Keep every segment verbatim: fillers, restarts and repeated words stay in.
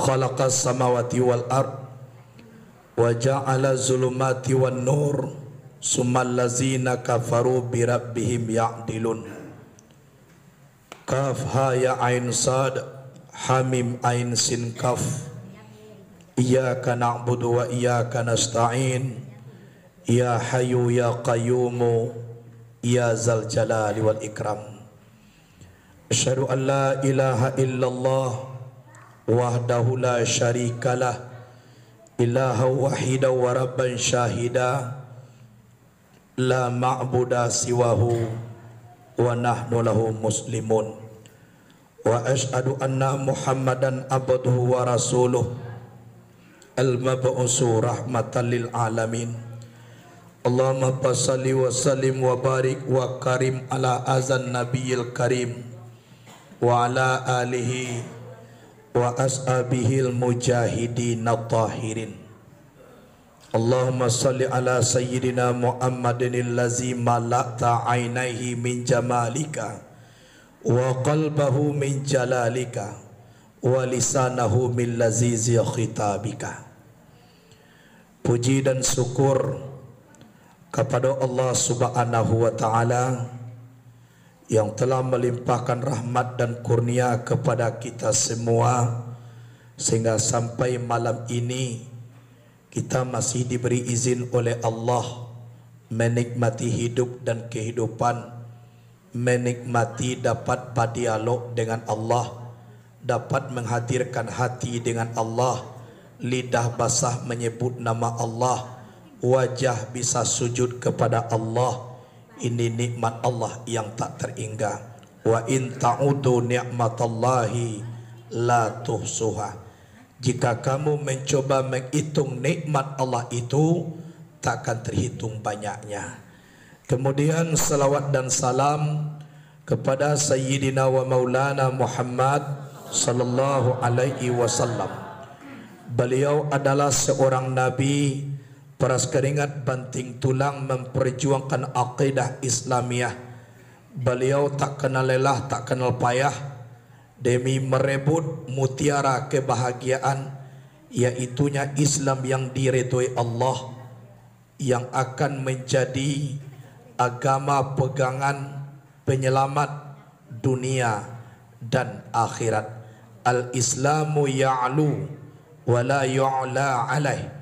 khalaqas samawati wal ard, wa ja'ala zulumati wan nur, summal lazina kafaru bi rabbihim ya'dilun. Kaf ha ya ain sad, ha mim ain sin kaf. Iyyaka na'budu wa iyyaka nasta'in. Ya Hayyu ya Qayyumu, ya Zal Jalali wal Ikram. Asyhadu an la ilaha illallah wahdahu la syarikalah, ilaha wahidan wa rabban syahida, la ma'buda siwahu, wa nahnu lahu muslimun. Wa asyhadu anna Muhammadan abduhu wa rasuluh, al-mab'usu rahmatan lil alamin. Allahumma fasalli wa sallim wa barik wa karim ala azan nabiyil karim, wa ala alihi wa ashabihil mujahidin tahirin. Allahumma salli ala sayyidina Muhammadin allazi mala'ta ainaihi min jamalika, wa qalbahu min jalalika, wa lisanahu min lazizi khitabika. Puji dan syukur kapado Allah Subhanahu wa Ta'ala, yang telah melimpahkan rahmat dan kurnia kepada kita semua, sehingga sampai malam ini kita masih diberi izin oleh Allah menikmati hidup dan kehidupan, menikmati dapat badialog dengan Allah, dapat menghadirkan hati dengan Allah, lidah basah menyebut nama Allah, wajah bisa sujud kepada Allah. Ini nikmat Allah yang tak terhingga. Wa in ta'udu ni'matallahi la tuhsuha. Jika kamu mencoba menghitung nikmat Allah itu, takkan terhitung banyaknya. Kemudian, salawat dan salam kepada Sayyidina wa Maulana Muhammad sallallahu alaihi wasallam. Beliau adalah seorang nabi, peras keringat banting tulang memperjuangkan akidah Islamiah. Beliau tak kenal lelah, tak kenal payah, demi merebut mutiara kebahagiaan, yaitunya Islam yang diridhoi Allah, yang akan menjadi agama pegangan penyelamat dunia dan akhirat. Al-Islamu ya'lu wa la yu'la alaih.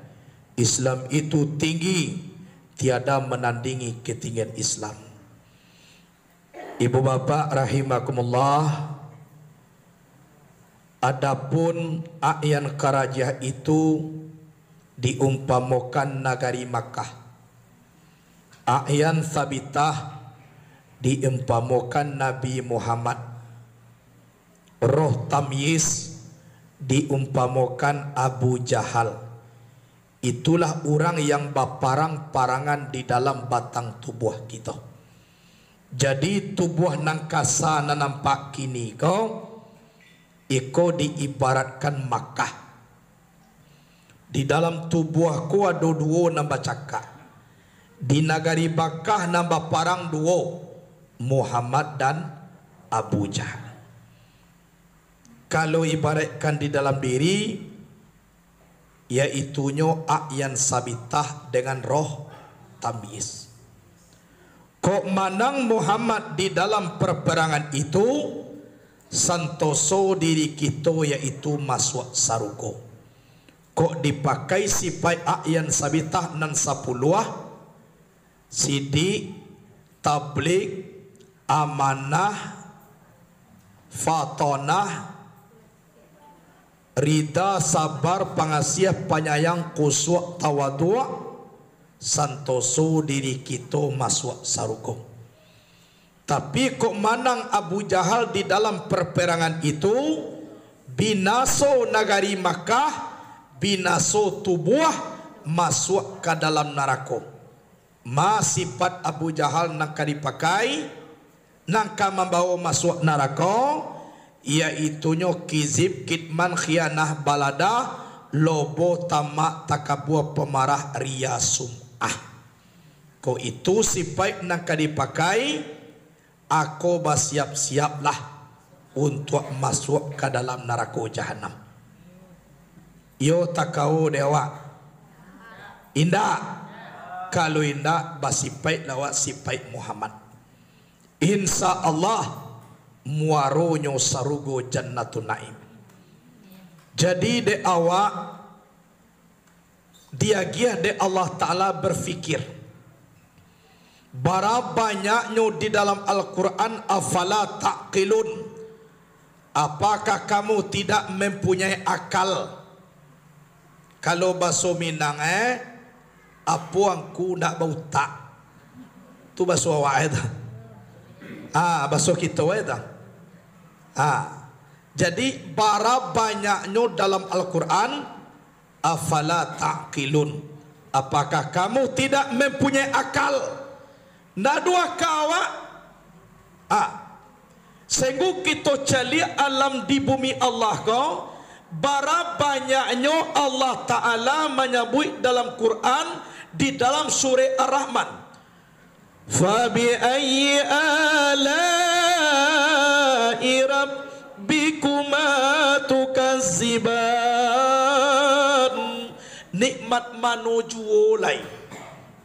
Islam itu tinggi, tiada menandingi ketinggian Islam. Ibu bapak rahimakumullah, adapun A'yan Karajiah itu diumpamokan nagari Makkah. A'yan Sabitah diumpamokan Nabi Muhammad. Roh Tamyiz diumpamokan Abu Jahal. Itulah urang yang baparang-parangan di dalam batang tubuah kito. Jadi, tubuah nan kasa nan nampak kini ko, iko diibaratkan Makkah. Di dalam tubuah ko ado duo nan bacakak. Di nagari Makkah nan baparang duo, Muhammad dan Abu Jahal. Kalau ibaratkan di dalam diri, yaitunyo A'yan Sabitah dengan Roh Tamyiz. Kok manang Muhammad di dalam perperangan itu, santoso diri kito, yaitu masuak sarugo. Kok dipakai sipaik A'yan Sabitah nan sapuluah, sidik, tablig, amanah, fatonah, rida, sabar, pangasiah, panyayang, khusuak, tawaduak, santoso diri kito masuak sarugo. Tapi kok manang Abu Jahal di dalam perperangan itu, binaso nagari Makkah, binaso tubuah, masuak ka dalam narako. Ma sipat Abu Jahal nan ka dipakai, nan ka mambawo masuak narako, yaitunyo kizib, kitman, khianah, baladah, lobo, tamak, takabua, pamarah, riya, sum'ah. Ko itu sipaik nan ka dipakai, ako basiap-siaplah untuak masuak ka dalam narako Jahanam. Iyo takao dek awak? Indak. Kalau indak, basipaiklah awak sipaik Muhammad. Insya Allah, muaronyo sarugo Jannatun Naim. Jadi, dek awak, diagiah dek Allah Ta'ala berfikir. Bara banyaknyo di dalam Al-Quran, afala ta'qilun? Apakah kamu tidak mempunyai akal? Kalau baso Minang, eh, apo angku ndak bautak? Tu baso awak, eh, tu. Ah, baso kito, eh, tu. Ah. Jadi, bara banyaknyo dalam Al-Quran, afala ta'qilun? Apakah kamu tidak mempunyai akal? Ndak ado akal awak? Ah. Sungguh kito caliak alam di bumi Allah ko, bara banyaknyo Allah Ta'ala manyabuik dalam Quran, di dalam surah Ar-Rahman. Fabi ayyi ala'i rabbikuma tukazziban? Nikmat mano juo lai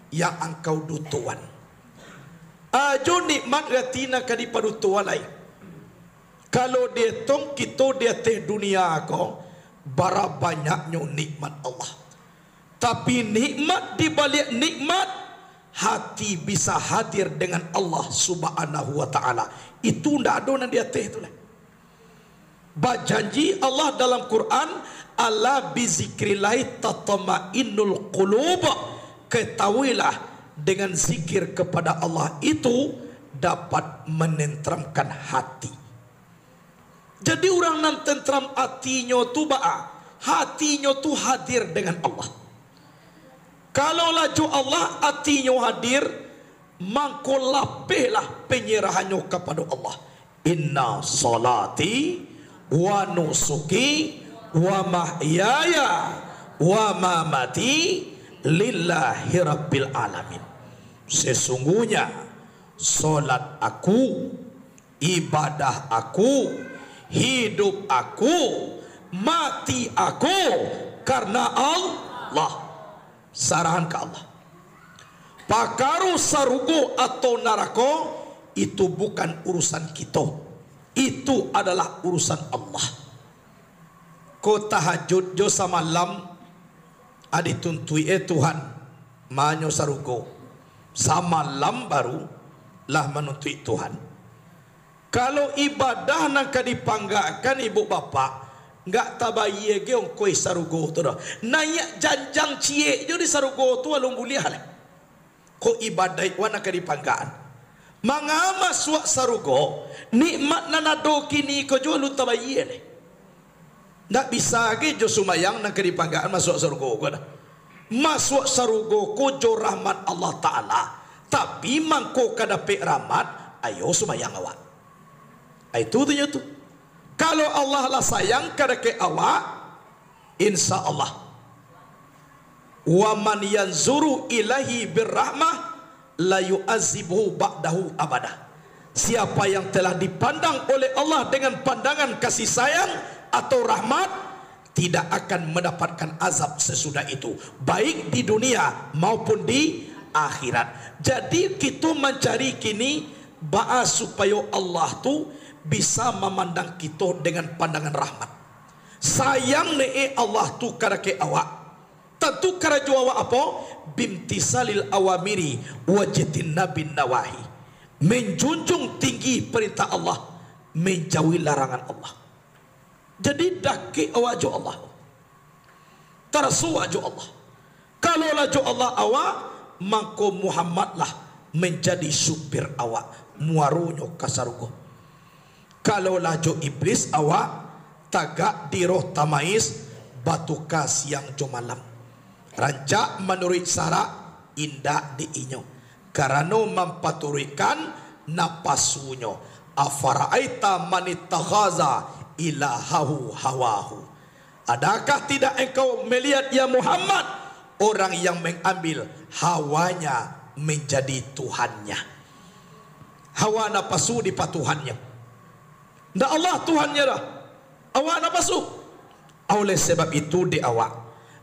yang angkau dutoan? Ajo nikmat rati nan ka dipadutoan lai. Kalau dietong kito di ateh dunia ko, bara banyaknyo nikmat Allah. Tapi nikmat di baliak nikmat, hati bisa hadir dengan Allah Subhanahu wa Ta'ala. Itu ndak ado nan di ateh tu lah. Bajanji Allah dalam Quran, "Ala bizikrillahi tatmainnul qulub." Ketahuilah, dengan zikir kepada Allah itu dapat menenteramkan hati. Jadi, urang nan tentram atinyo tu baa? Hatinyo tu hadir dengan Allah. Kalau lah jo Allah atinyo hadir, mangko lapehlah panyerahannyo kapado Allah. "Inna salati wa nusuki wa mahyaya wa mamati lillahi rabbil alamin." Sesungguhnya, salat aku, ibadah aku, hidup aku, mati aku karena Allah. Sarahan ka Allah. Pakaro sarugo atau narako, itu bukan urusan kito. Itu adalah urusan Allah. Ko tahajud jo samalam, ah, dituntuik, eh, Tuhan, manyo sarugo. Samalam baru lah manuntuik Tuhan. Kalau ibadah nan ka dipanggakkan ibu bapak, nggak tabayie ge ongkoih sarugo tu doh. Naiak janjang ciek jo di sarugo tu alun buliah lai. Ko ibadaik wan nan ka dipanggaan. Manga masuak sarugo, nikmat nan ado kini ko jo alun tabayie lai. Ndak bisa ge jo sumayang nan ka dipanggaan masuak sarugo ko dah. Masuak sarugo ko jo rahmat Allah Ta'ala. Tapi mangko ka dapek rahmat, ayo sumayang awak. Ah, itu tu nyo tu. Kalau Allah lah sayang kadake awak, insya Allah. "Wa man yanzuru ilaihi birrahmah la yu'azzibhu ba'dahu abada." Siapa yang telah dipandang oleh Allah dengan pandangan kasih sayang atau rahmat, tidak akan mendapatkan azab sesudah itu, baik di dunia maupun di akhirat. Jadi, kito mancari kini baa supayo Allah tu bisa mamandang kito dengan pandangan rahmat. Sayang ne Allah tu kadake awak. Tantu karajo awak apo? Bimtisalil awamiri wajtinabin nawahi. Menjunjung tinggi perintah Allah, menjauhi larangan Allah. Jadi, dakek awak jo Allah. Taraso awak jo Allah. Kalau lah jo Allah awak, mangko Muhammad lah manjadi supir awak, muaronyo ka sarugo. Kalau lah jo iblis awak, tagak di roh tamais, batuka siang jo malam. Rancak manuruik sarak, indak di inyo, karano mampaturuikkan napasunyo. Afara'aita manittakhaza ilahahu hawahu. Adakah tidak engkau melihat, ya Muhammad, orang yang mengambil hawanya menjadi Tuhannya? Hawa napasu dipatuhannyo. Ndak Allah Tuhannyo dah. Awak napasu. Oleh sebab itu, dek awak,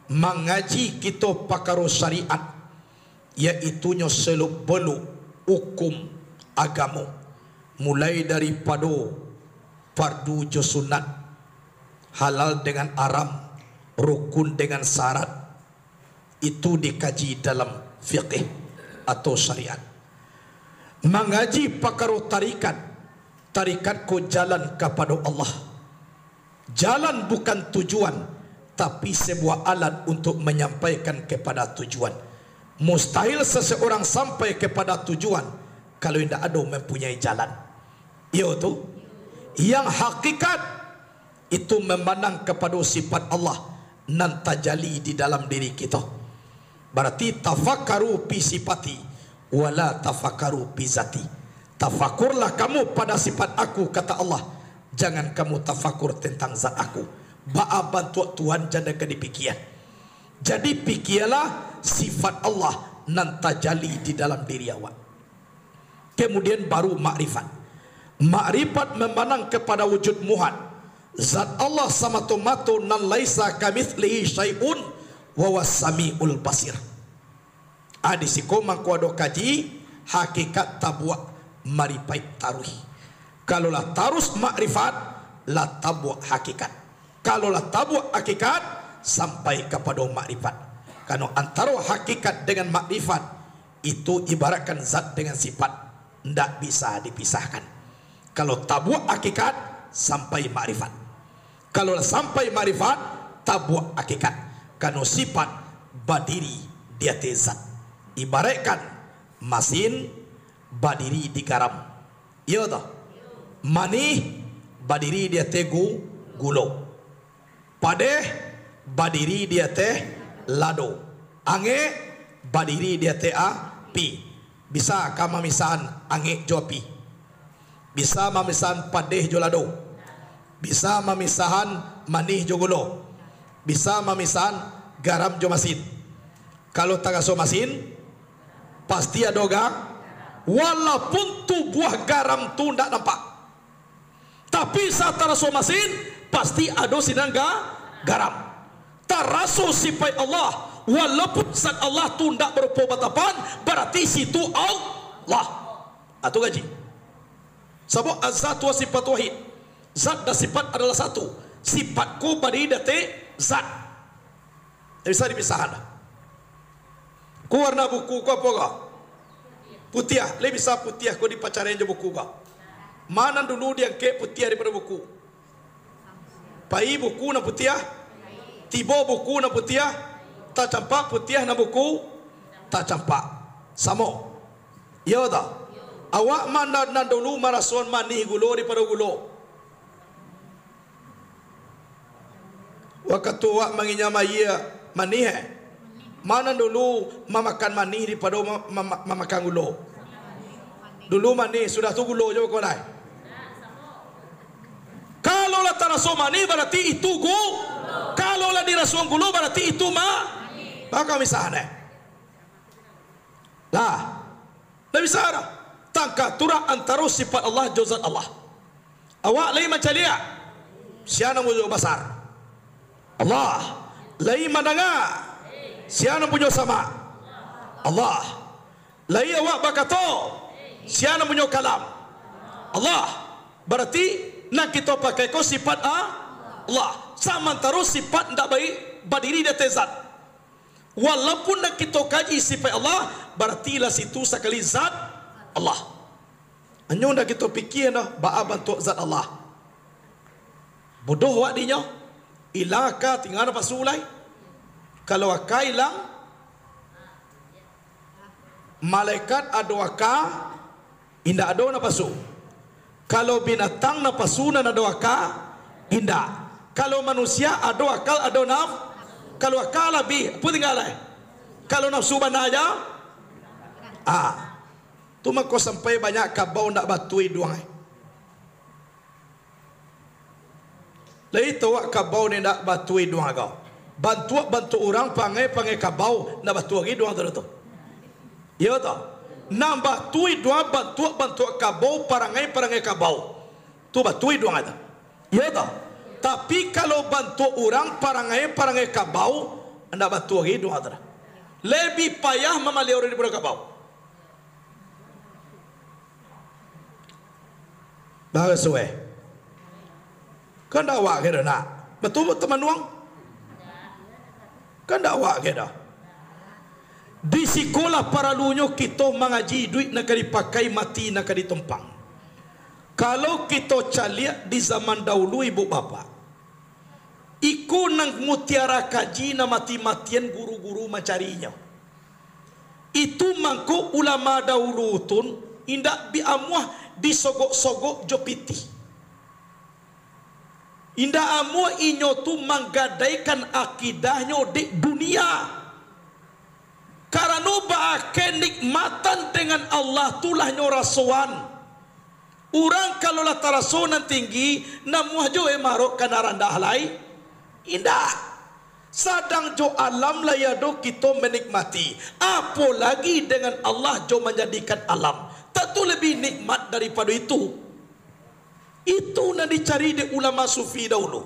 mangaji kito pakaro syariat, yaitunyo seluk-beluk hukum agamo, mulai daripado fardu jo sunat, halal dengan haram, rukun dengan syarat, itu dikaji dalam fikih atau syariat. Mangaji pakaro tarikat, tarikat ko jalan kapado Allah. Jalan bukan tujuan, tapi sebuah alat untuk menyampaikan kepada tujuan. Mustahil seseorang sampai kepada tujuan kalau indak ado mempunyai jalan. Iyo tu. Yang hakikat itu memandang kepada sifat Allah nan tajali di dalam diri kito. Berarti tafakkaru fi sifati, wala tafakkaru fi zati. Tafakurlah kamu pada sifat Aku, kata Allah. Jangan kamu tafakur tentang zat Aku. Baa bantuak Tuhan janda ka dipikia. Jadi pikialah sifat Allah nan tajali di dalam diri awak. Kemudian baru makrifat. Makrifat memandang kepada wujud muhad, zat Allah samato-mato nan laisa kamitslihi syai'un wa huwas samiul basir. Ah, di siko mangko ado kaji, hakikat tabuak maripaik taruih. Kalau lah tarus makrifat, lah tabuak hakikat. Kalau lah tabuak hakikat, sampai kapado makrifat. Karano antaro hakikat dengan makrifat, itu ibaratkan zat dengan sifat, ndak bisa dipisahkan. Kalau tabuak hakikat, sampai makrifat. Kalau lah sampai makrifat, tabuak hakikat. Karano sifat badiri di ateh zat. Ibaratkan masin badiri di garam. Iyo toh? Manih badiri di ateh gu-, gulo. Padeh badiri di ateh lado. Angek badiri di ateh api. Bisa ka mamisahan angek jo api? Bisa mamisahan padeh jo lado? Bisa mamisahan manih jo gulo? Bisa mamisahan garam jo masin? Kalau taraso masin, pasti ado ga-, walaupun tubuah garam tu ndak nampak. Tapi, saat taraso masin, pasti ado sinan ga-, garam. Taraso sifat Allah, walaupun zat Allah tu ndak barupo batapan, barati situ Allah. Atu kaji. Sabab az-zatu wa sifatu wahid. Zat dan sifat adalah satu. Sifat ko badiri di ateh zat. Ndak bisa dipisahan. Ko warna buku ko apo ko? Putiah. Lai bisa putiah ko dipacarai jo buku ko? Ma nan dulu diangkek putiah daripado buku? Pai buku nan putiah? Tibo buku nan putiah? Tacampak putiah nan buku? Tacampak. Samo. Iyo toh? Awak ma nan, nan dulu marasoan manih gulo daripado gulo? Wakatu awak manginyam aia manih, eh? Ma nan dulu mamakan manih daripado ma-, ma-, ma-, mamakan gulo? Dulu manih, sudah tu gulo jo bako lai. Kalau lah taraso manih, barati itu gu-, kalau lah dirasoan gulo, barati itu ma-, mako misalnyo. Lah, ndak bisa doh. Tangka turah antaro sifat Allah jo zat Allah. Awak lai mancaliak? Sia nan punyo basar? Allah. Lai mandanga? Sia nan punyo samak? Allah. Lai awak bakato? Sia nan punyo kalam? Allah. Barati, nan kito pakai ko sifat a-, Allah. Samantaro sifat ndak bai badiri di ateh zat. Walaupun ndak kito kaji sifat Allah, barati lah situ sakali zat Allah. Anyo ndak kito pikia doh, baa bantuak zat Allah. Bodoh awak dinyo, ilang aka tingga napasu lai. Kalau aka ilang, malaikat ado aka, indak ado napasu. Kalau binatang napasu nan ado aka, indak. Kalau manusia ado akal, ado naf-, kalau aka labiah, apo tingga lai? Kalau nafsu bana ja, ah. Tu mako sampai banyak kabau ndak batua iduang, eh. Lai tau awak kabau nan indak batua iduang ko? Bantuak-bantuak urang, pangai-pangai kabau, indak batua iduang tu, tu. Iyo toh? Nan batua iduang, bantuak-bantuak kabau, parangai-parangai kabau. Tu batua iduang tu. Iyo toh? Tapi kalau bantuak urang parangai-parangai kabau, ndak batua lagi doa tu dah. Lebih payah mamaliau daripado kabau. Basuai. Kan ndak awak kiro nak. Batua tamanuang? Kan ndak awak kiro. Di sikolah paralunyo kito mangaji, duit nan ka dipakai, mati nan ka ditumpang. Kalau kito caliak di zaman dahulu, ibu bapak, iko nan mutiara kaji nan mati-matian guru-guru mancarinyo. Itu mangko ulama dahulu tun indak bi amuah disogok-sogok jo pitih. Indak amuah inyo tu manggadaikan akidahnyo dek dunia. Karano baa kenikmatan dengan Allah tu lah nyo rasoan. Urang kalau lah taraso nan tinggi, namuah jo e marok ka nan randah lai? Indak. Sadang jo alam lai ado kito menikmati, apolagi dengan Allah jo manjadikan alam. Tantu lebih nikmat daripado itu. Itu nan dicari dek ulama sufi dahulu.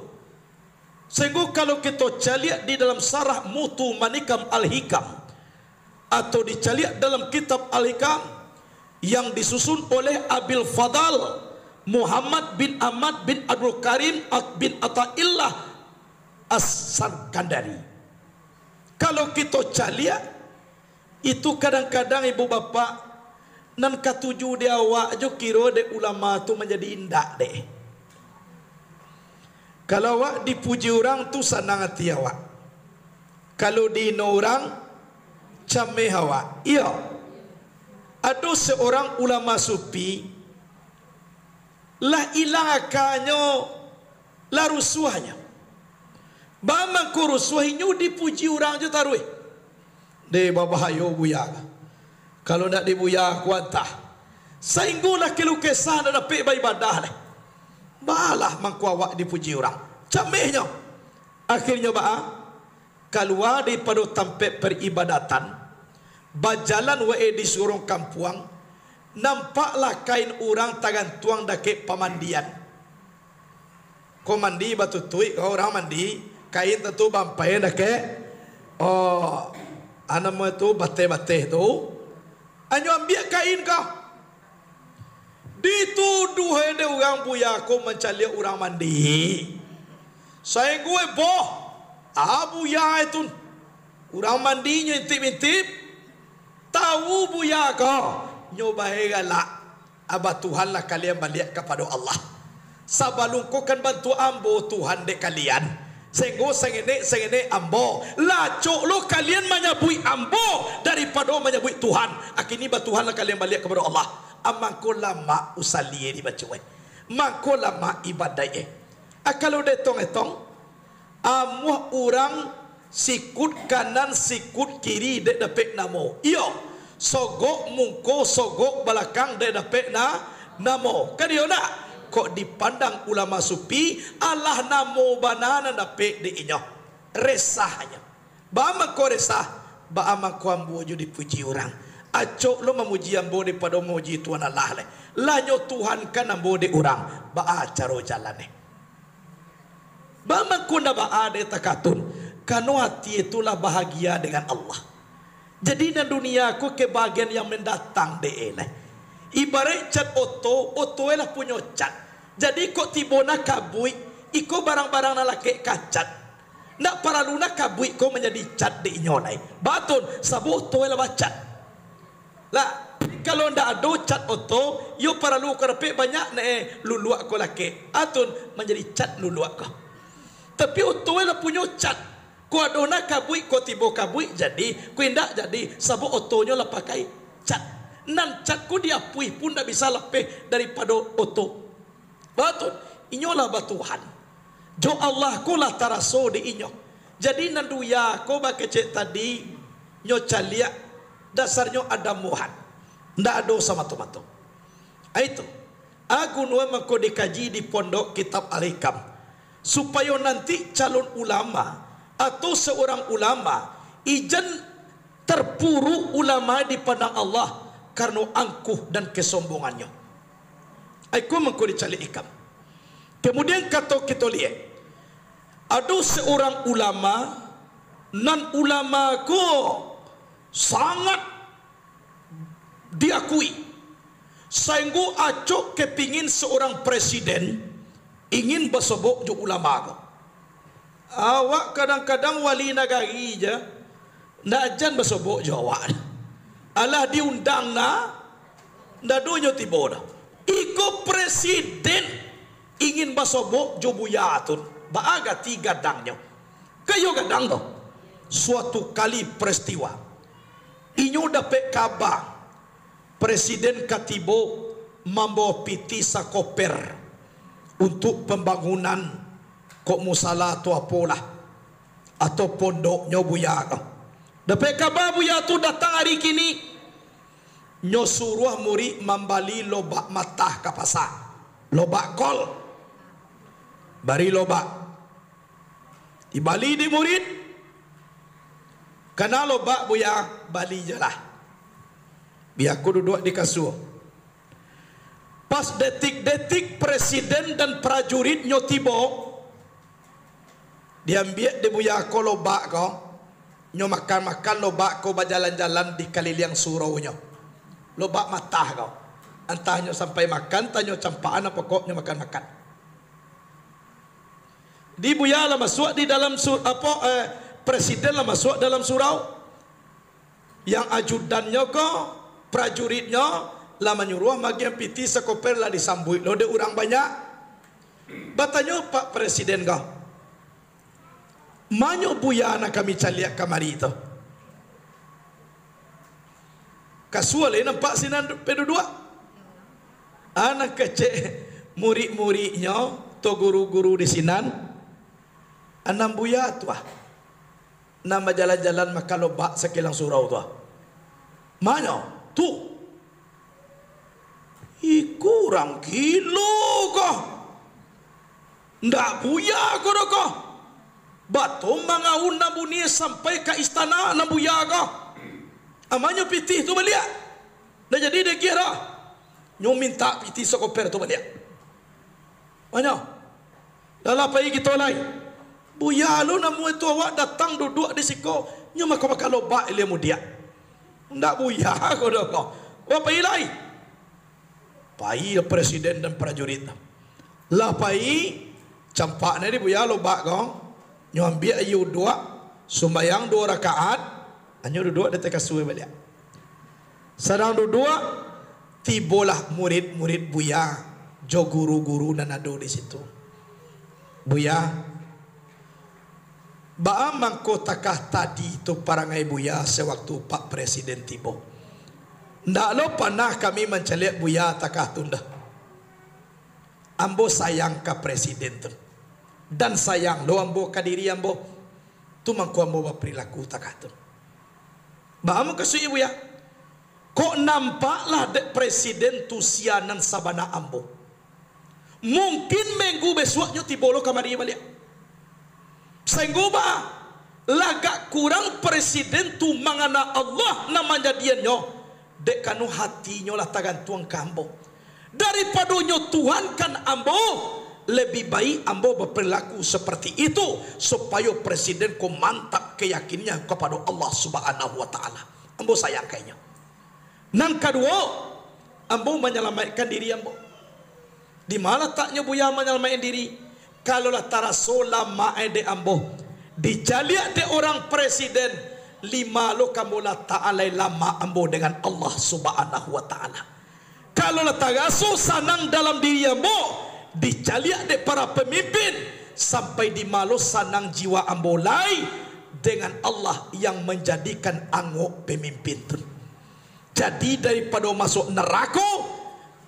Sahinggo kalau kito caliak di dalam sarah Mutu Manikam Al-Hikam, atau dicaliak dalam kitab Al-Hikam yang disusun oleh Abil Fadal Muhammad bin Ahmad bin Abdul Karim At-, bin Ataillah As-Sarkandari. Kalau kito caliak, itu kadang-kadang ibu bapak, nan katuju di awak jo kiro dek ulama tu manjadi indak dek. Kalau awak dipuji urang tu sanang ati awak. Kalau diino urang, cameh awak. Iyo. Ado seorang ulama sufi, lah ilang akanyo, lah rusuahnyo. Baa mangko rusuah, inyo dipuji urang jo taruih. Deh, babahayo buya. Kalau ndak di buya, kuantah. Sahinggo lah keluh kesah ndak dapek baibadah lai. Baalah mangko awak dipuji urang. Camehnyo. Akhirnyo baa? Kalua daripado tampek paribadatan, bajalan wae di surong kampuang, nampaklah kain urang tagantuang dakek pamandian. Ko mandi batutuik ko urang mandi, kain tantu baampai dakek, oh, a namo tu, bateh-bateh tu. Anyo ambiak kain ko. Dituduah dek urang buya ko mancaliak urang mandi. Sainggo boh, ah, buya tu. Urang mandinyo intip-intip, tawu buya ko, nyo bae galak. Abah, Tuhan lah kalian baliak kapado Allah. Sabalun ko kan bantuak ambo Tuhan dek kalian. Senggo sangenek-sangenek ambo. Lacok lo kalian manyabuik ambo daripado manyabuik Tuhan. Akini batuhanlah kalian baliak kapado Allah. Amangko lamak usalie dibaco e. Mangko lamak ibadaik e. A kalau dietong-etong, amuah urang sikut kanan, sikut kiri dek dapek namo. Iyo, sogok mungko, sogok balakang dek dapek na-, namo. Kan iyo ndak? Kok dipandang ulama sufi, alah namo bana nan dapek dek inyo. Resahnyo. Baa mangko resah? Baa mangko ambo jo dipuji urang? Acok lo mamuji ambo daripado mamuji Tuhan Allah lai. Lah nyo Tuhankan ambo dek urang. Baa caro jalan e? Baa mangko ndak baa dek takatun? Kano ati tu lah bahagia dengan Allah. Jadi, nan dunia ko kebahagiaan yang mendatang dek e lai. Ibaraik cat oto, oto e lah punyo cat. Jadi, kok tibo nan kabuik, iko barang-barang nan lakek ka cat. Ndak paralu nan kabuik ko manjadi cat dek inyo lai. Baa tun, sabab oto e lah bacat. Lah, kalau ndak ado cat oto, iyo paralu ka dapek banyak ne, luluak ko lakek. A tun manjadi cat luluak ko. Tapi oto e lah punyo cat. Ko ado nan kabuik, ko tibo kabuik, jadi, ko indak jadi, sabab otonyo lah pakai cat. Nan cat ko diapuih pun ndak bisa lapeh daripado oto. Baa tun, inyo lah batuhan. Jo Allah ko lah taraso di inyo. Jadi nan dunia ko bakecek tadi, nyo caliak, dasarnyo adamuhan. Ndak ado samato-mato. A itu, a gunua mangko dikaji di pondok kitab Al-Hikam, supayo nanti calon ulama atau seorang ulama, ijan terpuruk ulama dipandang Allah karano angkuh dan kesombongannyo. Iko mangko dicaliak ikam. Kemudian kato kito liek, Ado seorang ulama, nan ulama ko sangat diakui, sainggo acok kepingin seorang presiden ingin basobok jo ulama ko. Awak kadang-kadang wali nagari ja, ndak jan basobok jo awak. Alah diundang na, ndak ado nyo tibo doh. Iko presiden ingin basobok jo Buya tu. Baa gati gadangnyo? Kayo gadang tu. Suatu kali peristiwa, inyo dapek kaba, presiden ka tibo mambawa pitih sakoper untuak pambangunan kok musala atau apolah, atau pondoknyo Buya ko. Dapek kaba Buya tu datang ari kini, nyo suruah murik mambali lobak matah ka pasa. Lobak kol. Bari lobak. Dibali dek murik. Kana lobak Buya, bali je lah. Buya ko duduak di kasua. Pas detik-detik presiden dan prajuritnyo tibo, diambiak dek Buya ko lobak ko, nyo makan-makan lobak ko, bajalan-jalan di kaliliang surau nyo. Lobak matah ko. Antah nyo sampai makan, antah nyo campakan, apo kok nyo makan-makan. Di Buya lah masuak di dalam su-, apo, eh, presiden lah masuak dalam surau. Yang ajudannyo ko, prajuritnyo, lah manyuruah magiah pitih sakoper, lah disambuik lo dek urang banyak. Batanyo Pak Presiden ko, "Ma nyo Buya nan kami caliak kamari tu?" Kasua lai nampak sinan pe duduak. Ah, nan kecek murik-muriknyo, atau guru-guru di sinan, anam Buya tu ah. Nan bajalan-jalan makan lobak sakilang surau tu ah. Ma nyo? Tu. Iko urang gilo ko. Ndak Buya ko doh ko. Bato mangaun nan bunyi sampai ka istana nan Buya ko. Ma nyo pitih tu baliak. Ndak jadi diagiah doh. Nyo mintak pitih sakoper tu baliak. Ma nyo? Lah, lah pai kito lai. Buya lo namuah tu awak datang duduak di siko, nyo makan-makan lobak ilia mudiak. Ndak Buya ko doh ko. Wah, pai lai. Pai presiden dan prajurit. Lah pai, campak nyo di Buya lobak ko. Nyo ambiak aia uduak, sumbayang duo rakaat, nyo duduak di ateh kasua baliak. Sadang duduak, tibolah murid-murid Buya jo guru-guru nan ado di situ. "Buya, baa mangko takah tadi tu parangai Buya sawaktu Pak Presiden tibo? Ndak lo panah kami mancaliak Buya takah tu ndak. Ambo sayang ka Presiden tu, dan sayang lo ambo ka diri ambo. Tu mangko ambo baparilaku takah tu." "Baa mukasuik Buya?" "Kok nampaklah dek Presiden tu sia nan sabana ambo. Mungkin minggu bisuak nyo tibo lo kamari baliak." Sainggo baa? Lagak kurang Presiden tu mangana Allah nan manjadiannyo, dek kanu hatinyo lah tagantuang ka ambo. Daripado nyo Tuhankan ambo, labiah baik ambo baparilaku saparti itu, supayo Presiden ko mantap kayakinannyo kapado Allah Subhanahu wa Ta'ala. Ambo sayang ka inyo. Nan kaduo, ambo manyalamaikkan diri ambo. Di ma lataknyo Buya manyalamaikkan diri? Kalau lah taraso lamak dek ambo, dicaliak dek urang Presiden, lima lo ka ambo latak alai lamak ambo dengan Allah Subhanahu wa Ta'ala. Kalau lah taraso sanang dalam diri ambo, dicaliak dek para pamimpin, sampai di ma lo sanang jiwa ambo lai dengan Allah yang manjadikan angok pamimpin tu. Jadi, daripado masuak narako,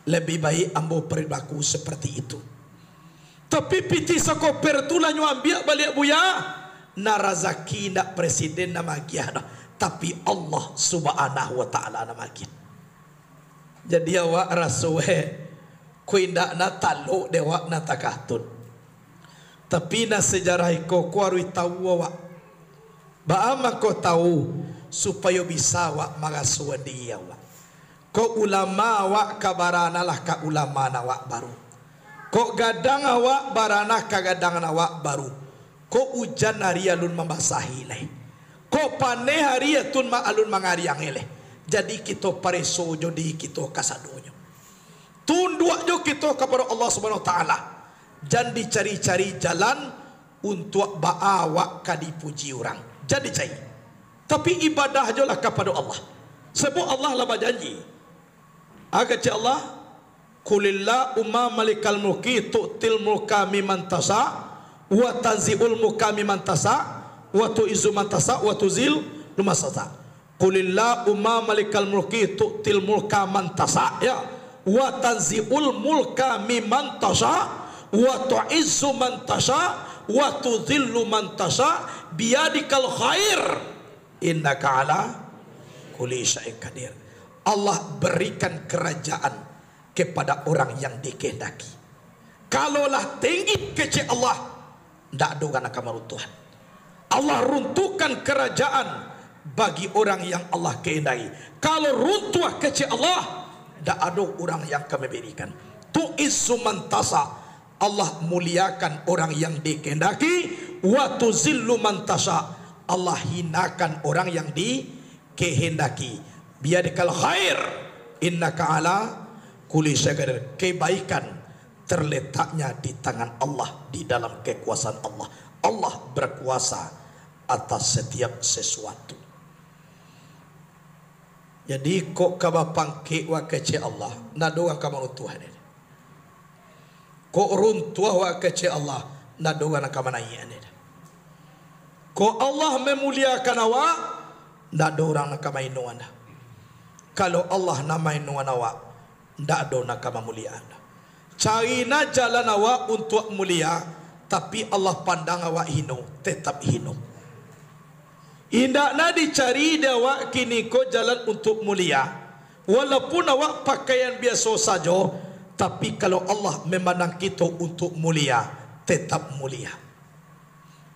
labiah baik ambo parilaku saparti itu. Tapi pitih sakoper tu lah nyo ambiak baliak Buya, nan razaki indak Presiden nan magiah doh, tapi Allah Subhanahu wa Ta'ala nan magiah. Jadi awak raso, eh, ko indak nan talok dek awak nan takatun. Tapi nan sajarah iko ko aruih tahu awak. Baa mangko tahu, supayo bisa awak marasoan diri awak. Kok ulama awak ka baranalah ka ulama nan awak baru. Kok gadang awak baranah ka gadang nan awak baru. Ko ujan ari alun mambasahi lai. Ko paneh ari atun ma-, alun mangariangi lai. Jadi kito pareso jo diri kito kasadonyo. Tunduak jo kito kapado Allah Subhanahu Wa Taala. Jan dicari-cari jalan untuak baa awak ka dipuji urang. Jan dicari. Tapi ibadah jolah kapado Allah. Sabab Allah lah bajanji. Kecek Allah, "Qulillahumma malikal mulki tu'til mulka mimman tasya, wa tanzi'ul mulka mimman tasya, wa tu'izzu man tasya, wa tuzillu man tasya." "Qulillahumma malikal mulki tu'til mulka man tasya," ya. "Wa tanzi'ul mulka mimman tasya, wa tu'izzu man tasya, wa tuzillu man tasya, biyadikal khair, innaka ala kulli syai'in qadir." Allah berikan kerajaan kepada orang yang dikehendaki. Kalau lah tinggi kecek Allah, ndak ado urang nan ka maruntuahan. Allah runtuhkan kerajaan bagi orang yang Allah kehendaki. Kalau runtuah kecek Allah, ndak ado urang yang ka mamberikan. Tu'izzu man tasya, Allah muliakan orang yang dikehendaki, wa tuzillu man tasya, Allah hinakan orang yang dikehendaki. Biyadikal khair, innaka ala kulli syai'in qadir. Kebaikan terletaknya di tangan Allah, di dalam kekuasaan Allah. Allah berkuasa atas setiap sesuatu. Jadi, kok ka bapangkek wak kecek Allah, ndak ado urang ka maruntuahan. Kok runtuah wak kecek Allah, ndak ado urang nan ka manaiakan. Kok Allah mamuliakan awak, ndak ado urang nan ka mainoan. Kalau Allah nan mainoan awak, ndak ado nan ka mamuliakan. Cari nah jalan awak untuak mulia, tapi Allah pandang awak hino, tetap hino. Indak nah dicari di awak kiniko jalan untuak mulia. Walaupun awak pakaian biaso sajo, tapi kalau Allah mamandang kito untuak mulia, tetap mulia.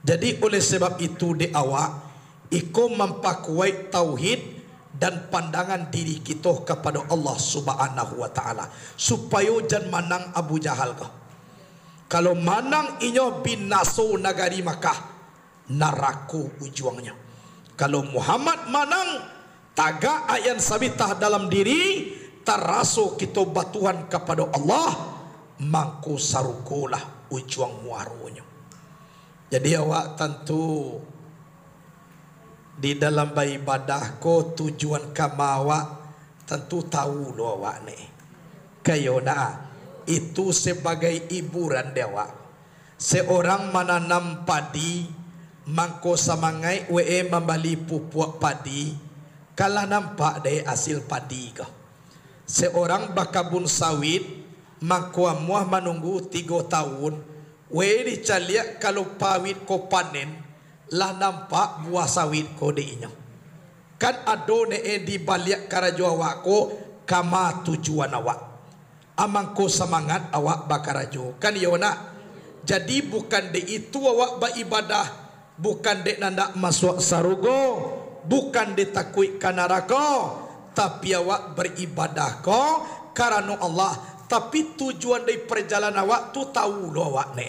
Jadi, oleh sebab itu, dek awak, iko mampakuaik tauhid dan pandangan diri kito kapado Allah Subhanahu wa Ta'ala, supayo jan manang Abu Jahal ko. Kalau manang, inyo binaso nagari Makkah, narako ujuangnyo. Kalau Muhammad manang, tagak ayan sabitah dalam diri, taraso kito batuhan kapado Allah, mangko sarugolah ujuang muaronyo. Jadi, awak tantu di dalam baibadah ko tujuan kama awak tantu tahu lo awak ni. Kayo nah, itu sabagai iburan di awak. Seorang mananam padi, mangko samangaik we mambali pupuak padi, kan lah nampak dek asil padi ko. Seorang bakabun sawit, mangko amuah manunggu tigo tawun, we dicaliak kalau pawit ko panen, lah nampak buah sawit ko dek inyo. Kan ado ne e di baliak karajo awak ko, kama tujuan awak. Amangko samangat awak bakarajo, kan iyo nak? Jadi, bukan dek itu awak baibadah, bukan dek nandak masuak sarugo, bukan dek takuik ka narako, tapi awak baibadah ko karano Allah. Tapi tujuan dari parjalanan awak tu tahu lo awak ne.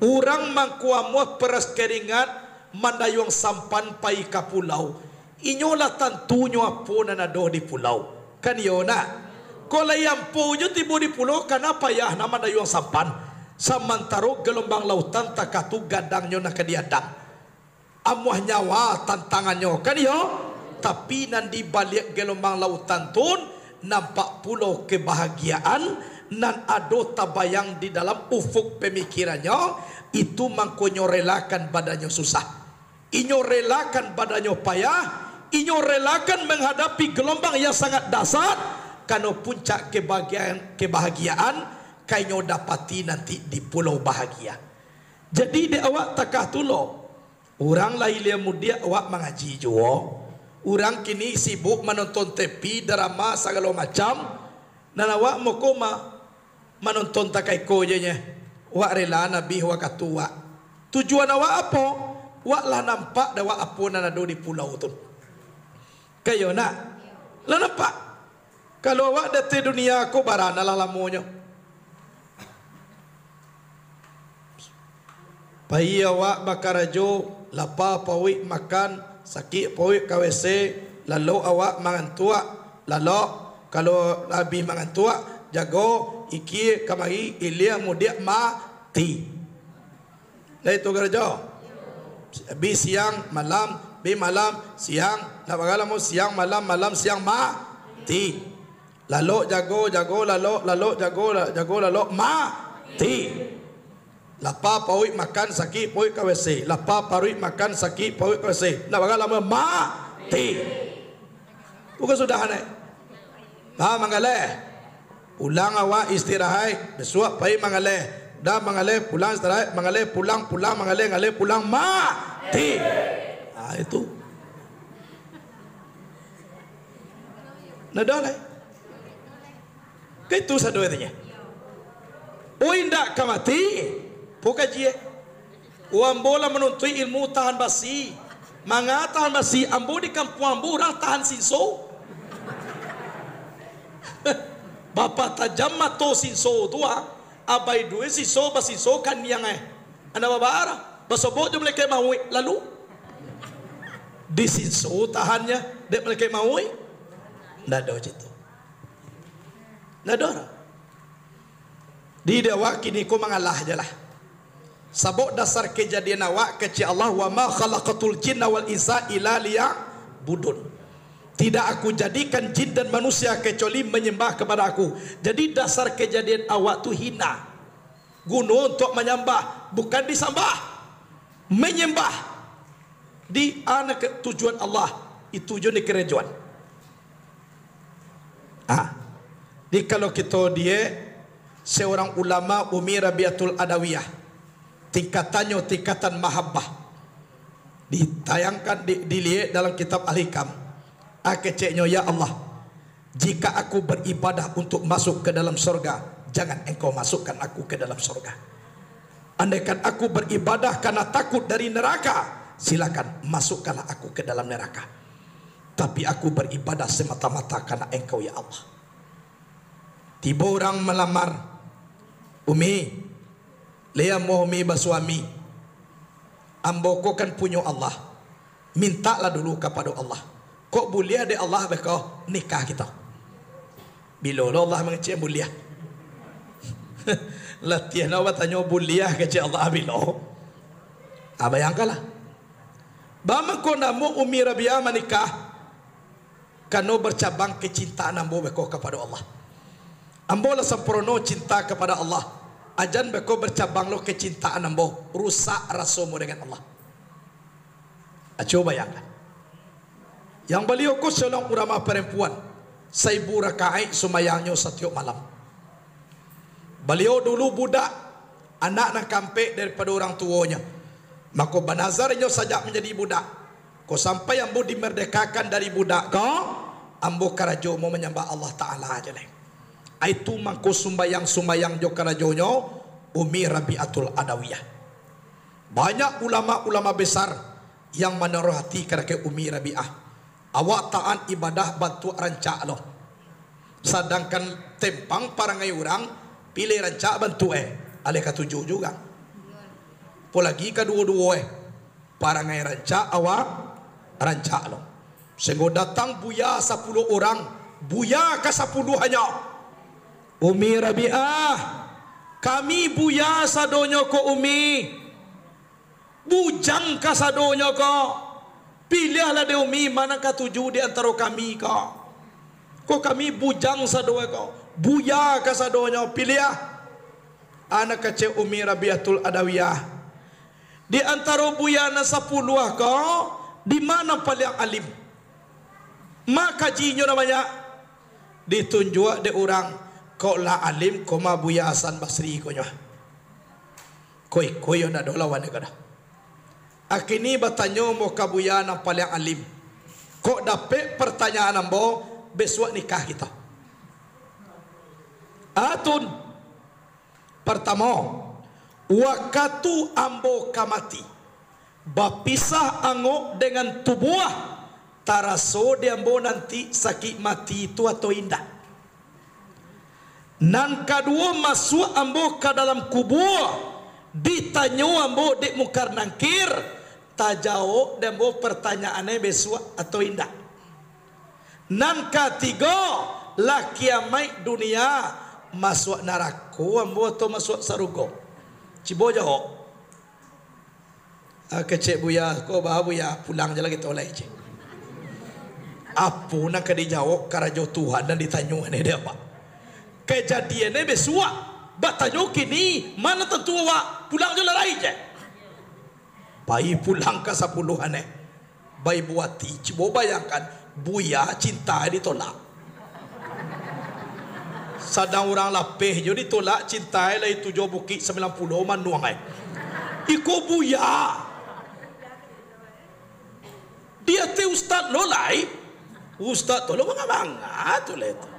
Urang mangko amuah peras keringat mandayuang sampan pai ka pulau. Inyo lah tantunyo apo nan ado di pulau. Kan iyo nak? Kok lai ampo jo tibo di pulau, kana payah nak mandayuang sampan. Samantaro galombang lautan takah tu gadangnyo nan ka diadang. Amuah nyawa tantangannyo, kan iyo? Tapi nan di baliak galombang lautan tun, nampak pulo kebahagiaan nan ado tabayang di dalam ufuk pamikirannyo, itu mangkonyo relakan badannyo susah. Inyo relakan badannyo payah, inyo relakan manghadapi galombang yang sangat dahsyat, karano puncak kebahagiaan, kebahagiaan ka inyo dapati nanti di pulau bahagia. Jadi, dek awak takah tu lo, urang lah ilia mudiak awak mangaji juo, urang kini sibuk manonton T V, drama sagalo macam, nan awak mako ma-, manonton takah iko je nyo. Wak rela Nabi wakatu wak. Tujuan awak apo? Wak lah nampak dek awak apo nan ado di pulau tu. Kayo nak? Lah nampak. Kalau awak datang dunia ko, bara nan lah lamonyo. Pai awak bakarajo, lapa paruik makan, sakik paruik ka W C, lalok awak mangantuak, lalok, kalau abih mangantuak, jago, ikia kamari, ilia mudiak mati. Lah itu karajo. Abih siang, malam, abih malam, siang, nak bara lamo, siang, malam, malam, siang, mati. Lalok jago, jago lalok, lalok jago, la-, jago lalok, mati. Lapa paruik makan, sakik paruik ka W C. Lapa paruik makan, sakik paruik ka W C. Nak bara lamo, mati. Bukan sudah, nek? Ha, manggaleh. Pulang awak istirahat, bisuak pai manggaleh. Dah manggaleh, pulang istirahat, manggaleh, pulang, pulang, manggaleh, galeh, pulang, mati. Ha, itu. Nah, dah lah. Ka itu sado artinyo. Oh, indak ka mati, po kaji, eh. Oh, ambo lah manuntuik ilmu tahan basi. Manga tahan basi, ambo di kampuang ambo urang tahan sinso. Bapatajam mato sinso tu, ah. Abai duo sinso, basinso kaniang, eh. Anda babarah, basobok jo malaikat mauik, lalu disinso tahannyo dek malaikat mauik. Ndak ado cito. Ndak ado. Di awak kini ko mangalah je lah. Sabab dasar kejadian awak kecek Allah, "Wa ma khalaqtul jinna wal insa illa liya'budun." Tidak Aku jadikan jin dan manusia kecuali menyembah kepada Aku. Jadi dasar kejadian awak tu hina. Guno untuk manyambah, bukan disambah. Menyembah. Di ana ke tujuan Allah, itu jo ni karajoan. Ah. Di kalau kito die seorang ulama Umi Rabiatul Adawiyah, tingkatannyo tingkatan mahabbah. Ditayangkan, di, diliek dalam kitab Al-Hikam. Ah, keceknyo, "Ya Allah, jika aku beribadah untuk masuk ke dalam sorga, jangan Engkau masukkan aku ke dalam sorga. Andaikan aku beribadah karena takut dari neraka, silakan masukkanlah aku ke dalam neraka. Tapi aku beribadah semata-mata karena Engkau, ya Allah." Tibo urang malamar, "Umi, lai amuah Umi basuami? Ambo ko kan punyo Allah. Mintaklah dulu kapado Allah. Kok buliah dek Allah beko nikah kito." Bilo lo Allah mangecek buliah? Latiah nak batanyo buliah kecek Allah bilo? Ah, bayangkanlah. Bamangko namo Umi Rabiah manikah? Karano bercabang kecintaan ambo beko kapado Allah. Ambo lah sampurno cinta kapado Allah. Ajan beko bercabang lo kecintaan ambo, rusak raso ambo dengan Allah. Aco bayangkan. Yang baliau ko seorang ulama perempuan, saibu rakaat sumbayangnyo satiok malam. Baliau dulu budak, anak nan kaampek daripado urang tuonyo. Mako, banazar inyo sajak manjadi budak, "Kok sampai ambo dimerdekakan dari budak ko, ambo karajo ambo manyambah Allah Ta'ala ajo lai." Itu mangko sumbayang-sumbayang jo karajonyo Umi Rabiatul Adawiyah. Banyak ulama-ulama besar yang manaruah hati kabake Umi Rabiah. Awak taat ibadah bantuak rancak lo. Sadangkan tempang parangai urang, pilih rancak bantuak, eh, aleh katuju juo. Apolagi kaduo-duo, eh, parangai rancak, awak rancak lo. Sehinggo datang buya sapuluah urang, buya kasapuluahnyo, "Umi Rabiah, kami buya sadonyo ko, Umi. Bujang kasadonyo ko. Piliahlah dek Umi, ma nan katuju di antaro kami ko. Ko kami bujang sado ko, buya kasadonyo, piliah." Anak kecek Umi Rabiatul Adawiyah, "Di antaro buya nan sapuluah ko, di ma nan paliang alim? Ma kajinyo nan banyak?" Ditunjuak dek urang, "Kok lah alim, ko mah Buya Hasan Basri ko nyo. Ko iko yo ndak ado lawan ko doh. Akini batanyo ambo ka buya nan paliang alim. Kok dapek partanyaan ambo, bisuak nikah kito." Atun, partamo, wakatu ambo ka mati, bapisah angok dengan tubuah, taraso di ambo nanti sakik mati tu atau indak. Nan kaduo, masuak ambo ka dalam kubua, Ditanyo ambo dek Mungkar Nangkir, tajawok dek ambo pertanyaannyo bisuak atau indak. Nan katigo, lah kiamaik dunia, masuak narako ambo atau masuak sarugo? Cubo jawok. Ah, kecek Buya ko, bah Buya, pulang je lah kito lai, cek. Apo nan ka dijawok karajo Tuhan nan ditanyo ni dek awak? Kajadiannyo bisuak, batanyo kini, ma nan tantu awak, pulang je lah lai, cek. Pai pulang ka sapuluah aneh. Baibo ati, cubo bayangkan, Buya cinta ditolak. Sadang urang lapeh jo ditolak, cinta lai tujuah bukik sambilan puluah manuang ai. Iko Buya. Di ateh ustad lo lai. Ustad tu lo manga-manga tu lai tu.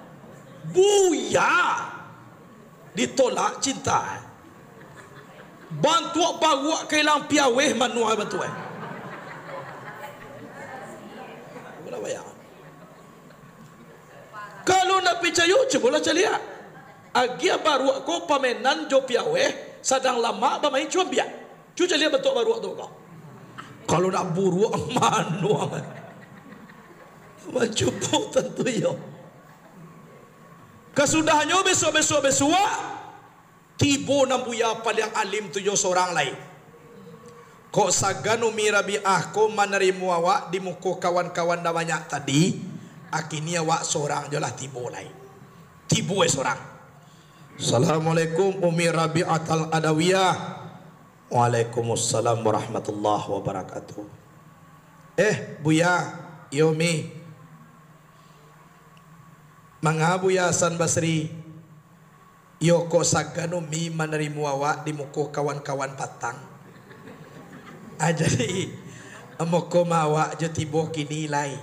Buya. Ditolak cinta. Bantuak baruak ka ilang piaweh manuang bantuak. Kalau ndak picayo, cubolah caliak. Agiah baruak ko pamenan jo piaweh, sadang lamak bamain cuambiak. Cu caliak bantuak baruak tu ko. Kalau ndak buruak, manuang. Mancubo tantu iyo. Kasudahnyo bisuak-bisuak-bisuak, tibo nan Buya paliang alim tu jo sorang lai. Kok sagan Umi Rabiah ko manarimo awak di muko kawan-kawan nan banyak tadi, akini awak sorang jo lah tibo lai. Tibo ai sorang. "Assalamualaikum Umi Rabiatal Adawiyah." "Waalaikumsalam warahmatullahi wabarakatuh." "Eh, Buya." "Iyo, Mi." "Manga Buya Hasan Basri?" "Iyo, kok sagan Umi manarimo awak di muko kawan-kawan patang. Ah, jadi, muko ma awak jo tibo kini lai.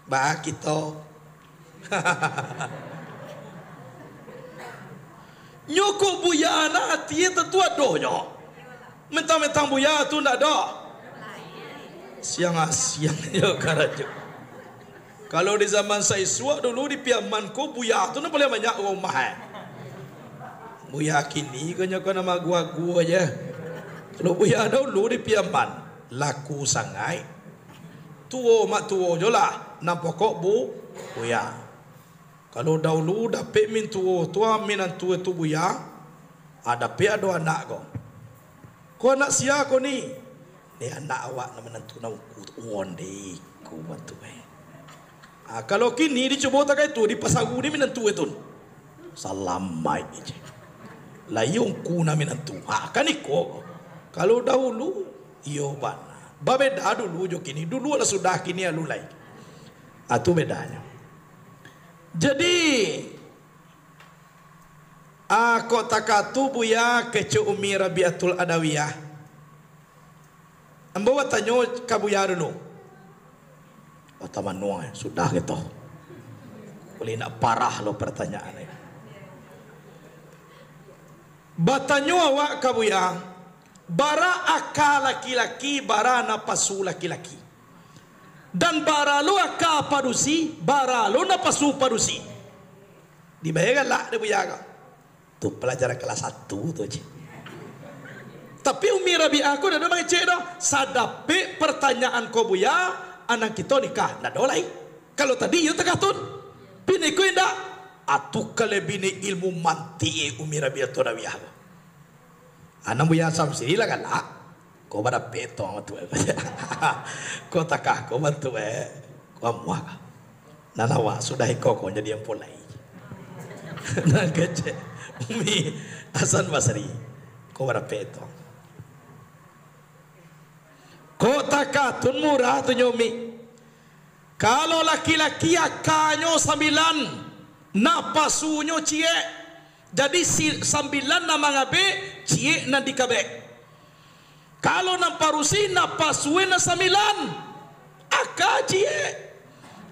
Baa kito?" Nyo kok Buya nan ati tantu ado nyo. Mentang-mentang Buya tu ndak ado. Siang-asiang nyo karajo. Kalau di zaman saisuak dulu di Piaman ko, Buya tu nan paliang banyak urang umah, eh. Buya kini ko nyo ko nan maagu-agu aja. Kalau Buya dahulu di Piaman, laku sangaik. Tuo mak tuo jo lah, nan pokok Bu-, Buya. Kalau dahulu dapek mintuo tu, ah, minantu tu Buya, ah, dapek ado anak ko. "Ko anak sia ko ni?" "Ni anak awak nan minantu nan ungku tu." "Onde ko bantu, eh." Ah, kalau kini dicubo takai tu, dipasaru ni minantu tu. Salamaik je. Lah iyo ungku nan minantu. Ha, kan iko. Kalau dahulu, iyo bana. Babeda dulu jo kini. Dulu lah sudah, kini alun lai. Ah, tu bedanyo. Jadi, ah, kok takah tu Buya kecek Umi Rabiatul Adawiyah. Ambo batanyo ka Buya dulu. Kota manuang, eh, sudah gitu. Ulih nak parah lo pertanyaan ni. Batanyo awak ka Buya, bara aka laki-laki, bara napasu laki-laki. Dan bara lo aka padusi, bara lo napasu padusi. Dibayar galak dek Buya ko. Tu pelajaran kelas satu tu, cik. Tapi Umi Rabiah ko dak ado mangecek doh. Sadapek pertanyaan ko Buya, anak kito nikah, ndak ado lai. Kalau tadi iyo takah tun. Bini ko indak. Atu kalau bini ilmu mantik, eh, Umi Rabiah tu Rabiah ko. Anak Buya Samsiri lah galak. Ko badapek tong tu, eh. Ko takah, ko bantu, eh. Ko amuah. Nan awak sudah iko ko jadi ampo lai. Nan kecek Umi Hasan Basri. Ko barapek tu? Ko takah tun murah tu nyo, Umi. Kalau laki-laki akanyo sambilan, napasunyo ciek. Jadi si-, sambilan nan mangabek, ciek nan dikabek. Kalau nan padusi, napasunyo nan sambilan, aka ciek.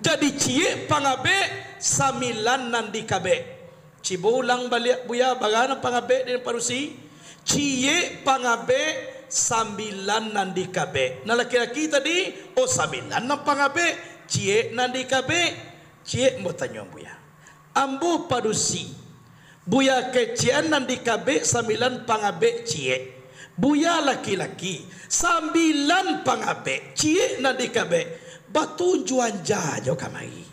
Jadi ciek pangabek, sambilan nan dikabek. Cubo ulang baliak, Buya, bara nan pangabek dek nan padusi? Ciek pangabek, sambilan nan dikabek. Nan laki-laki tadi, oh, sambilan nan pangabek, ciek nan dikabek. Ciek, ambo tanyo, Buya. Ambo padusi, Buya kecek nan dikabek sambilan pangabek ciek. Buya laki-laki, sambilan pangabek ciek nan dikabek. Batunjuan ja jo kamari.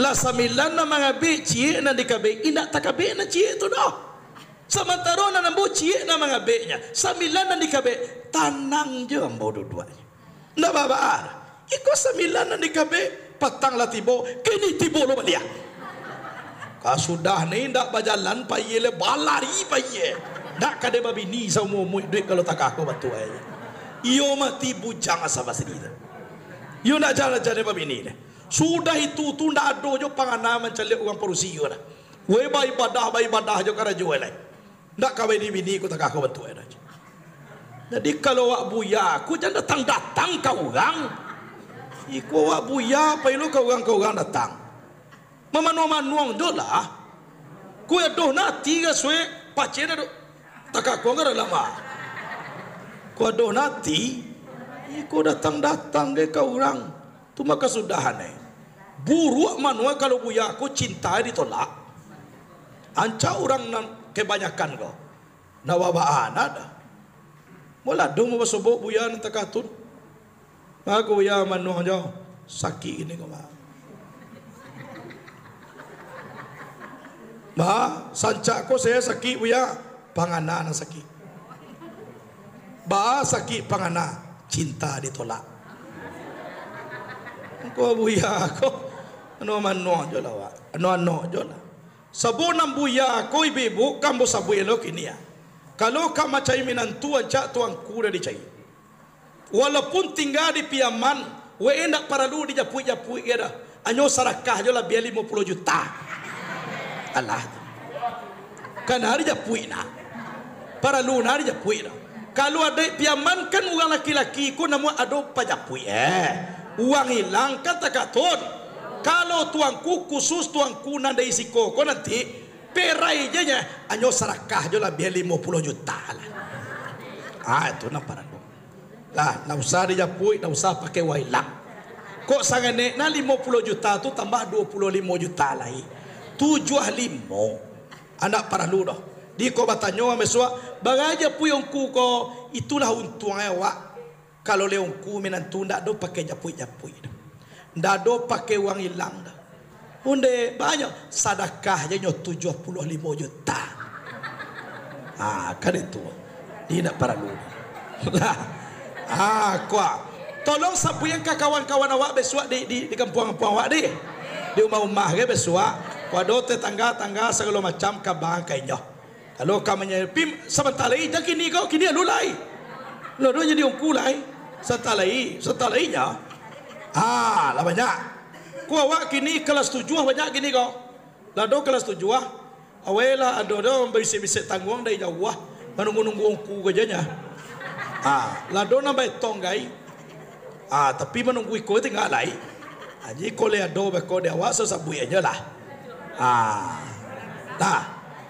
Lah sambilan nan mangabek ciek nan dikabek, indak takabek nan ciek tu doh. Samantaro nan ambo ciek nan mangabeknya, sambilan nan dikabek, tanang jo ambo duduaknyo. Ndak baa-baa. Iko sambilan nan dikabek, patang lah tibo, kini tibo lo baliak. Kasudah ni ndak bajalan payie le, balari payie. Ndak ka dek babini saumua-umua iduik kalau takah ko bantuak e. Iyo mati bujang asa basidi tu. Iyo ndak jalan-jalan babini le. Sudah itu tu ndak ado jo pangana mancaliak urang padusi iyo dah. Weh baibadah, baibadah jo karajo e lai. Ndak ka babini-bini ko takah ko bantuak e dah. Jadi, kalau awak buya ko, jan datang-datang ka urang. Iko awak buya, pai lo ka urang, ka urang datang. Mamanuang-manuang jo lah. Ko adoh nati ka suek, pacik dah tu. Takah ko ka dalam ah. Ko adoh nati, iko datang-datang ge ka urang. Tu mah kasudahan e. Buruak manuang kalau buya ko cinta ditolak. Ancak urang nan kebanyakan ko. Ndak baa-baa nak dah. Molah doh mabasobok buya nan takatun. Mako buya manuang jo. Sakik kini ko, Mak. Ba, sancak ko saya sakik buya. Pangana nan sakik. Ba, sakik pangana. Cinta ditolak. Ko buya ko. Anu manuang jo lah, Wak. Anu anok jo lah. Sabo nan buya ko ibu-ibu, kan ambo sabuik lo kini ah. Kalau ka mancari minantu, ancak tuangku dah dicari. Walaupun tingga di Piaman, we indak paralu dijapuik-japuik ge dah. Anyo sadakah jo lah, bia limo puluah juta. Alah. Kana dijapuik nah. Paralu nah dijapuik dah. Kalau adaik Piaman kan urang laki-laki ko namuah ado pajapuik eh. Uang ilang kan takatun. Kalau tuangku khusus tuangku nan dari siko ko nanti, perai je nya, anyo sadakah jo lah, bia limo puluah juta lah. Ah, itu nan paralu. Lah, ndak usah dijapuik, ndak usah pakai uang ilang. Kok sangenek nah limo puluah juta tu tambah duo puluah limo juta lai. Tujuah limo. Andak paralu doh. Di ko batanyo bisuak, "Bara japuik ungku ko?" Itulah untuang awak. Kalau lewongku minantu ndak do pakai japuik-japuik do. Ndak do pakai uang ilang do. Onde banyak sadakah je nyo tujuah puluah limo juta. Ha, kan itu. Indak paralu. Lah. Ha, kua. Tolong sabuikan ka kawan-kawan awak bisuak di, di, di kampuang-kampuang awak di. Di umah-umah ge bisuak. Kua do tetangga-tangga sagalo macam ka bangkai nyo. Lalu ka manyapim sabanta lai, jan kini ko, kini alun lai. Lah do jadi ungku lai. Sabanta lai, sabanta lai nyo. Ha, lah banyak. Ko awak kini kelas tujuah banyak kini ko. Lah do kelas tujuah. Awailah ado do bisik-bisik tangguang dari jauah. Manunggu-nunggu ungku ko je nya. Ha, lah do nan baetong gai. Ah, tapi manunggu iko tingga lai. Aji ko lai ado beko di awak sasabuik ajo lah. Ah. Nah,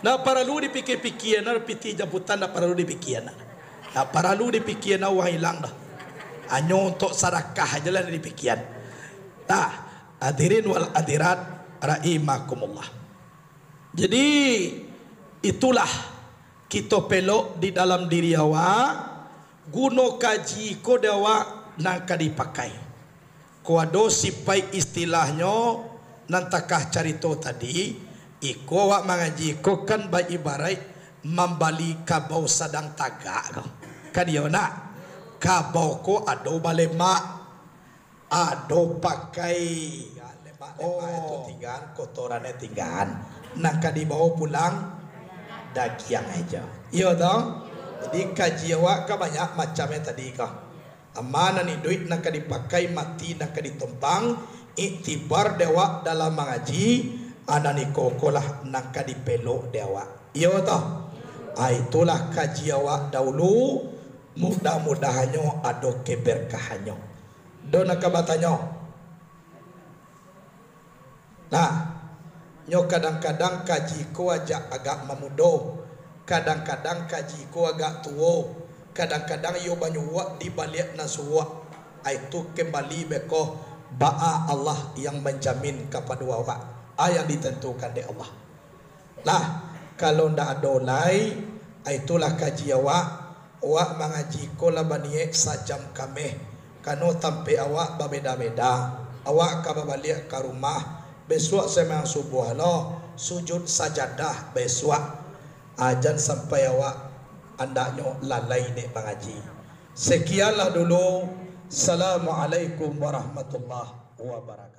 ndak paralu dipikia-pikia, nah, pitih jamputan ndak paralu dipikia, nah. Ndak paralu dipikia, nah, uang ilang dah. Hanyo untuak sadakah ajo lah dipikia. Nah, hadirin wal hadirat rahimakumullah. Jadi, itulah kito pelok di dalam diri awak, guno kaji ko dek awak nan ka dipakai. Ko ado sipaik istilahnyo nan takah carito tadi, iko awak mangaji ko kan baibaraik mambali kabau sadang tagak ko. Kan iyo nak? Kabau ko ado balemak, ado pakai lemak-lemak itu tinggaan, kotorannyo tinggaan. Nan ka dibawo pulang dagiang ajo. Iyo toh? Jadi kaji awak ka banyak macamnyo tadi ko. Ama nan iduik nan ka dipakai, mati nan ka ditompang, iktibar dek awak dalam mangaji, anan iko ko lah nan ka dipelok dek awak. Iyo toh? Ah, itulah kaji awak dahulu, mudah-mudahannyo ado keberkahannyo. Do nan ka batanyo. Nah, nyo kadang-kadang kaji ko aja agak mamudo, kadang-kadang kaji ko agak tuo, kadang-kadang iyo banyuruak di baliak nan suruak. Ai tu kembali beko, baa Allah yang menjamin kapado awak, a yang ditentukan dek Allah. Lah, kalau ndak ado lai, ah, itulah kaji awak. Awak mangaji ko lah baniaik sajam kameh, kano tampek awak babeda-beda. Awak ka babaliak ka rumah, besuak sumbayang subuah lo, sujud sajadah besuak. Ah, jan sampai awak andaknyo lalai dek mangaji. Sekianlah dulu. Assalamualaikum warahmatullahi wabarakatuh.